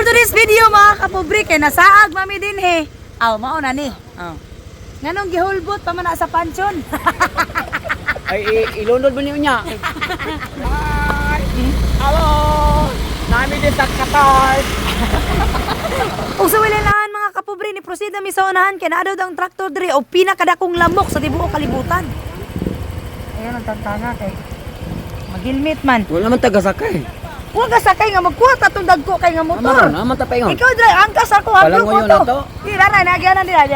today's video, mga kapobre, kay nasaag mami dinhi. Aw, mao na ni. Aw. Nganong gihulbot pa man na sa pansyon? Ay, ilunod mo niyo niya. Hi! Hello! Nami din sa Qatar. Ug sa wilaylahan, mga kapobre, ni proceed na mi sa unahan kay naa daw ang traktor diri o pinakadakong lamok sa tibuok kalibutan. Ayan ang tantanga kay magilmit man. Wala man taga-sakay. Huwag ka sakay nga magkuha ta tong dagko kay nga motor. Naman ta paingon. Ikaw dry angkas ako haglo ko Palangoy to. na to. Di rara nagyanan dira di.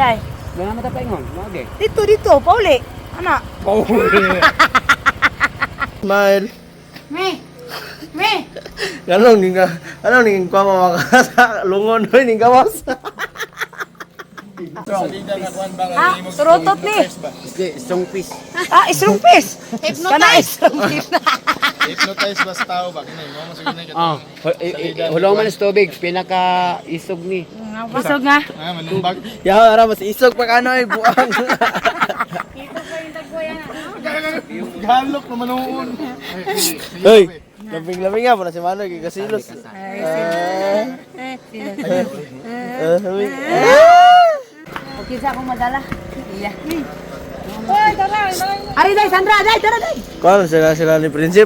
Wala man ta paingon. Mage. Dito dito, pauli. Ana. Smile. Me. Me. Anong ning anong ning kwa mga lungon hoy ning gawas. Ah, turutot ni. Strong piece. Ah, isrong pis. Kana isrong pis. Hypnotize ba sa tao ba? Kinay, mo mas ginay ka. Ah, hulong man sa tubig, pinaka isog ni. Busog nga. Ah, manumbag. Ya ara mas isog pa kano ay buang. Galok na manuon. Hoy, labing-labing nga pala si Manoy kay kasilos. Eh, eh, labing. Okay sa akong madala. Iya. Oy, tara. Ari dai Sandra, dai tara dai. Kuan sila sila ni Prinsip.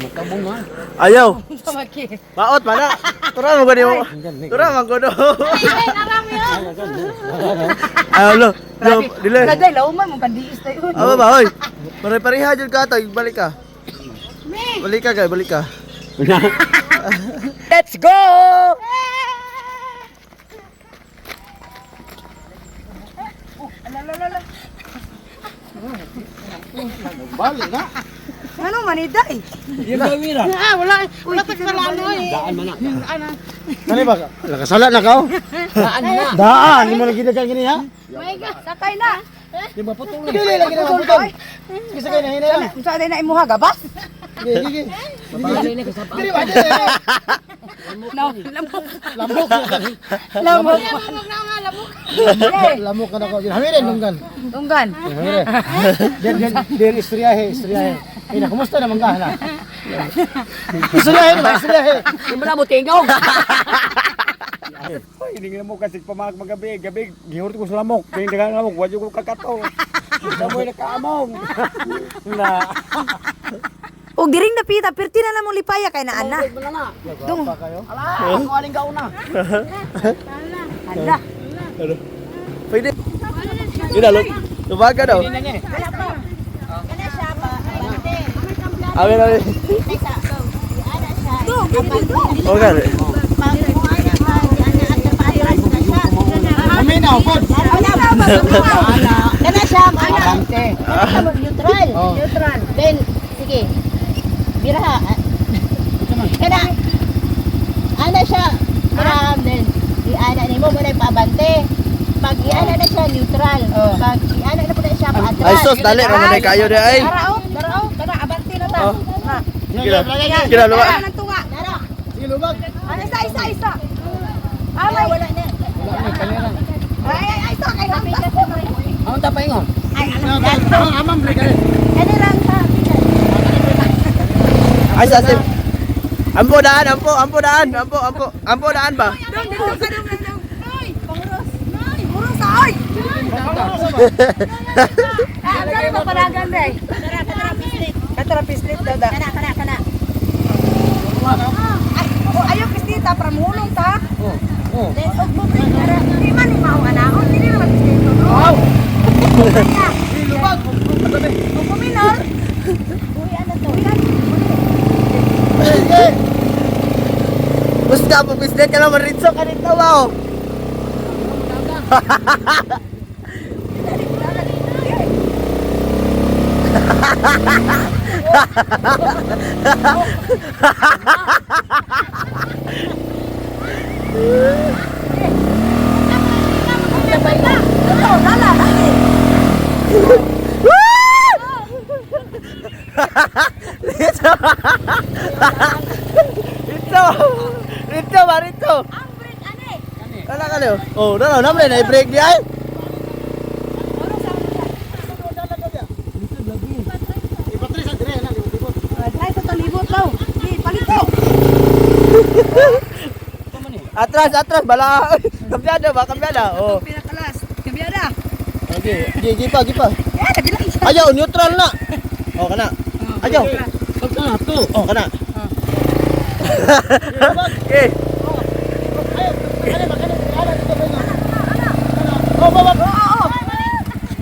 Makabong ha. Ayaw. Tumaki. Maot mana. Tura mo gani mo. Tura man ko do. Ayaw lo. Lo, dili. Dai lauman mo pandiis tayo. Aba ba hoy. Pare-pareha jud ka to, balik ka. Balik ka kay, balik ka. Let's go! Bali na. Ano man ni dai? Wala Daan man na. Kani ba? Nakasala na ka? Daan na. Daan, hindi mo lagi dagan gini ha? Sakay na. Di ba putol? Dili lagi na putol. Sige sakay na hinay lang. Unsa day na imuha gabas? Sige, sige. Babali na kasapa. Dili ba? Dili. No, lamok. Lamok. Lamok. Lamok ka na ko. Hamirin nunggan. Tunggan. Hamirin. Der der der istoryahe, istoryahe. Ay na, kumusta naman ka na? Istoryahe naman, istoryahe. Hindi mo na mo tingog. Hoy, hindi mo kasi pamag magabi, gabi gihurot ko sa lamok. Kaya hindi ka lamok, wadyo ko kakato. Sa mo nakaamong. Na. Og diring napita, pirti na namong lipaya kay naa na. Dung. Ala, ako aling gauna. Ala. Ano? Pwede. Yun na, lubaga daw. Amin, amin. Okay. Amin na, pod. Kana siya, ana. Abante. Neutral. Neutral. Then, sige. Biraha. Kana. Ana siya. Biraha, then iana nimo mo na paabante. Pag iana na siya neutral. Pag iana na po na siya paatras. Ay sus, dali raman ay kayo di ay. Tara oh, tara oh, tara abante na ta. Oh. Na. Gila. Gila luba. Tara ng tunga. Dara. Sige, lubag. Ano isa isa isa. Amay. Wala na. Ay ay ay isa kay hangtas ko. Ang ta paingon. Ay, alam. Amam bre kare. Ano lang sa Ay sa sim. Ampo daan, ampo, ampo daan, ampo, ampo, ampo daan ba? Dong dito ka dong dong. Ay, panguros. Ay, muros ay. Ah, dali pa palagan day. Tara, tara, pislit. Katara pislit daw da. Kana, kana, kana. Ay, oh, ayaw pislita para muhulong ta. Oh. Then, og mo break tara. Di man ni mao anaon, dili naman pislito. Wow. Sige, lubag. Kung kuminor, Uy, ano to? Sige. Basta po pislit ka lang maritso ka nito ba oh. ito, lala, lagi. Rito. Rito. Rito ba rito? Ang break ani. Wala ka leo. Oh, dala namre na i-break di ay. Ipatris dire na, libot. Try sa talibot daw. Di, palito. Atras, atras, bala. Kambyada ba? Kambyada. Oh. Pinakalas. Kambyada. Okay, gi gipa, gipa. Eh, nagbilang siya. Ayaw, neutral na. Oh, kana. Ayaw. Oh, kana. Okay. Oh, ba, ba.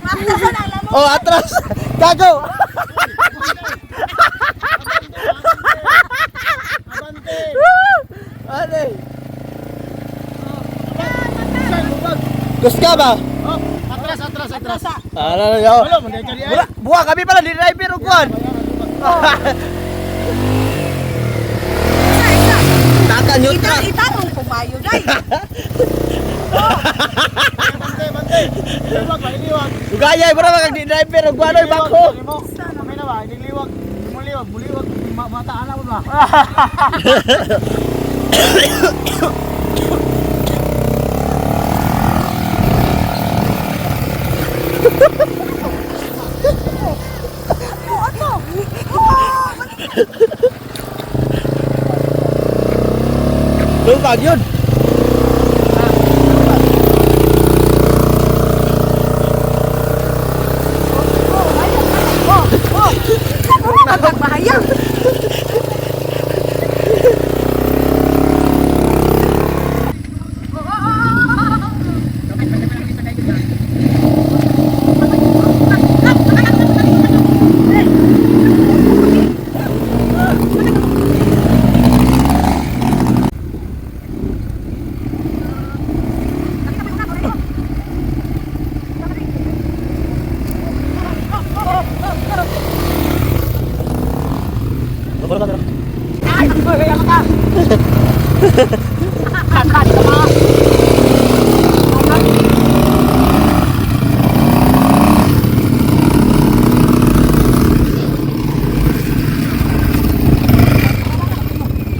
Matasan ang lamok. Oh, atras. Gago. Abante. Ate. Gusto ka ba? Oh, atras, atras, atras. Ano yo? Wala, manday ka di ay. Wala, buwa kami pala di driver og kuan. Isa, isa. Taka neutral. Itarong pumayo, day. Abante, abante. Liwag ba, liwag. Ugayay bro kag di driver og kuan oy bako. Okay na ba? Liwag. Muliwag, muliwag. Mata ana mo ba? Lubag yun. Pagpahayang.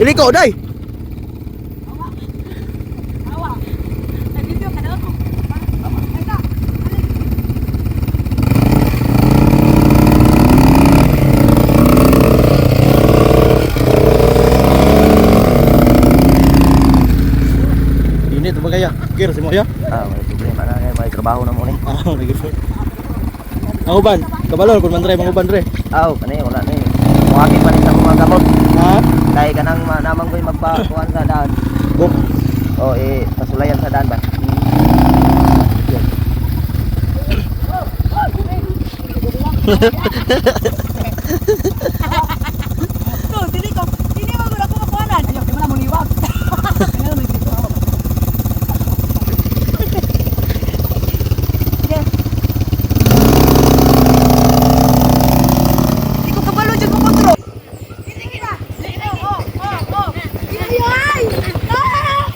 Dili ko day. Ay, video ka daw. Ini tu bagaya. Kira si mo ya. Ah, may problema na may trabaho na mo ni. Ah, lagi po. Ang uban, kabalo kun man dre, mga uban dre. Aw, kani wala ni. Muaki pa rin sa mga gamot. Ha? Dahil kanang namang ko'y magpakuan sa daan. Buk. O eh pasulayan sa daan ba. To, dili ko. Dili mo gud ako makuhanan. Ayaw, di mo na muliwag. Ayaw, may dito ako. Sige. Di ko kabalo jud mo kontrol. Dili kita. Oh, oh, oh. Ay, ay. Ah!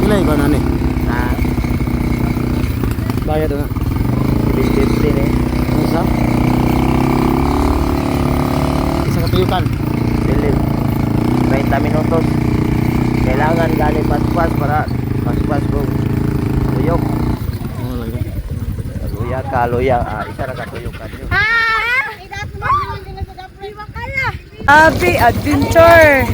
Pila ikaw na ni? Ah, Bayad na. 750 ni. Isa? Isa ka tuyukan. Dili. 30 minutos. Kailangan gani paspas para paspas ko. Tuyok. Oh, lagi. Luya ka, luya. Ah, isa ra ka tuyok ka. Happy adventure!